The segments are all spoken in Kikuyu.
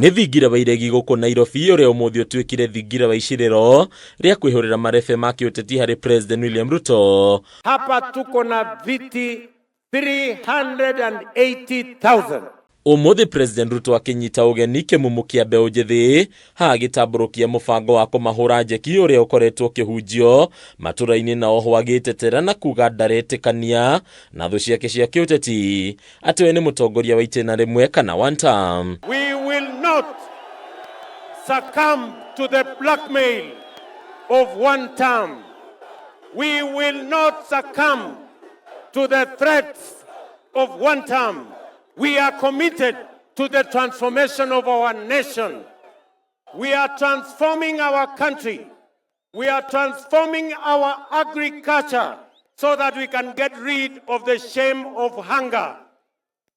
Nĩ thingira wa iregi gũkũ Nairobi ũrĩa ũmũthĩ ũtuĩkire thingira wa icirĩro rĩa kwĩhũrĩra marebe ma kĩũteti harĩ President William Ruto. Hapa tuko na viti 380,000. Ũmũthĩ President Ruto akĩnyita ũgeni kĩmumu kĩa mbeũ njĩthĩ haha agĩtambũrũkia mũbango wa kũmahũra njeki ũrĩa ũkoretwo ũkĩhunjio matũra-inĩ na oho agĩtetera na kuga ndaretĩkania na thũ ciake cia kĩũteti atĩ we nĩ mũtongoria wa itĩna rĩmwe kana one term. We will not succumb to the blackmail of one term. We will not succumb to the threats of one term. We are committed to the transformation of our nation. We are transforming our country. We are transforming our agriculture so that we can get rid of the shame of hunger.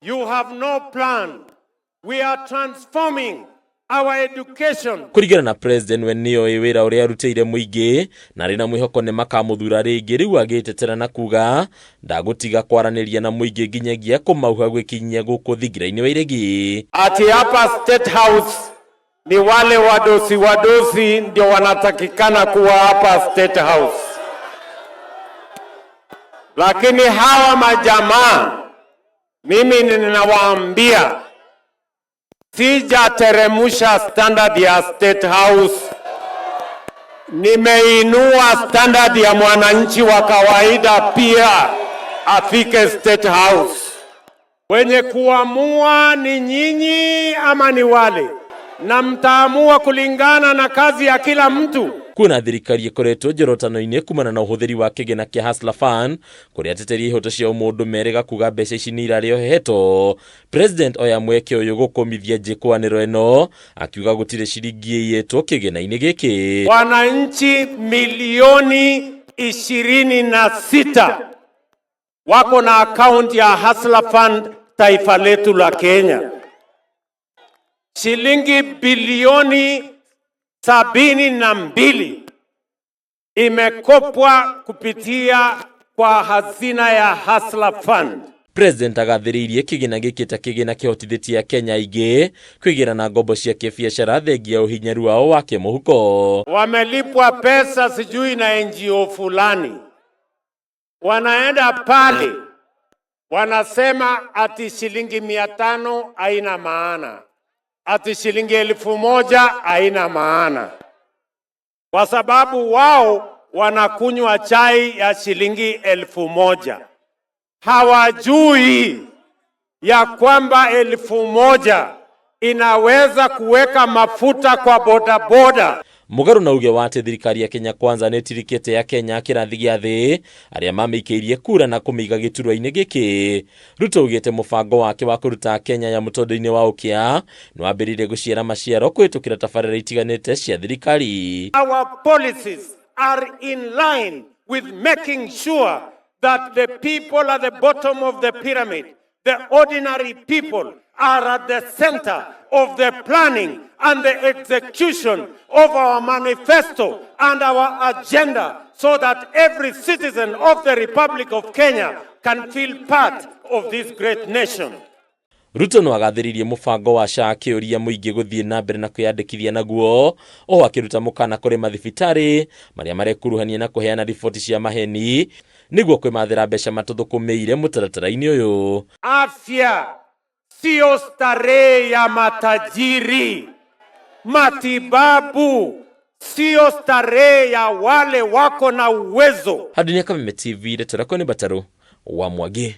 You have no plan. We are transforming our education. Kũringana na President we nĩoĩ wĩra ũrĩa arutĩire mũingĩ na arĩ na mwĩhoko nĩ makamũthura rĩngĩ rĩu agĩtetera na kuga ndagũtiga kwaranĩria na mũingĩ nginyagia kũmauha gwĩkinyia gũkũ thingira-inĩ wa iregi. Ati hapa State House ni wale wadosi wadosi ndio wanatakikana kuwa hapa State House, lakini hawa majamaa mimi ninawaambia, sijateremusha standard ya State House, nimeinua standard ya mwananchi wa kawaida pia afike State House. Wenye kuamua ni nyinyi ama ni wale? Na mtaamua kulingana na kazi ya kila mtu. Kuona thirikari ĩkoretwo njorotano-inĩ kumana na ũhũthĩri wa kĩgĩna kĩa Hustler Fund kũrĩa ateteri a ihoto cia ũmũndũ merĩga kuga mbeca ici nĩ irarĩo heto. President oya mweke ũyũ gũkũmithia njĩkwanĩro ĩno akiuga gũtirĩ ciringi ĩiyĩtwo kĩgĩna-inĩ gĩkĩ. Wananchi milioni 26 wako na akaunti ya Hustler Fund taifa letu la Kenya. Shilingi bilioni 72 imekopwa kupitia kwa hazina ya Hustler Fund. President agathĩrĩirie kĩgĩna gĩkĩ ta kĩgĩna kĩhotithĩtie Akenya aingĩ kwĩgĩra na ngombo cia kĩbiacara thengia ũhinyaru wao wa kĩmũhuko. Wamelipwa pesa sijui na NGO fulani, wanaenda pale wanasema ati shilingi 500 haina maana, ati shilingi 1000 haina maana, kwa sababu wao wanakunywa chai ya shilingi 1000. Hawajui ya kwamba 1000 inaweza kuweka mafuta kwa bodaboda. Mũgarũ na uge wa atĩ thirikari ya Kenya Kwanza nĩ ĩtirikĩte ya Kenya kĩrathi gĩa thĩ arĩa mamĩikĩirie kura na kũmĩiga gĩturwa-inĩ gĩkĩ. Ruto augĩte mũbango wake wa kũruta Kenya ya mũtondo-inĩ wa ũkĩa nĩ wambĩrĩirie gũciara maciaro kũhĩtũkĩra tabarĩra itiganĩte cia thirikari. Our policies are in line with making sure that the people at the bottom of the pyramid, the ordinary people, are at the center of the planning and the execution of our manifesto and our agenda so that every citizen of the Republic of Kenya can feel part of this great nation. Ruto no agathĩrĩirie mũbango wa SHA akĩũria mũingĩ gũthiĩ na mbere na kwĩyandĩkithia naguo oho akĩruta mũkana kũrĩ mathibitarĩ marĩa marekuruhania na kũheana riboti cia maheni nĩguo kwĩmathĩra mbeca matũthũkũmĩire mũtaratara-inĩ ũyũ. Afya sio starehe ya matajiri. Matibabu sio starehe ya wale wako na uwezo. Handũ-inĩ ya Kameme TV, ndeto yakwa nĩ Batarũ wa Mwangi.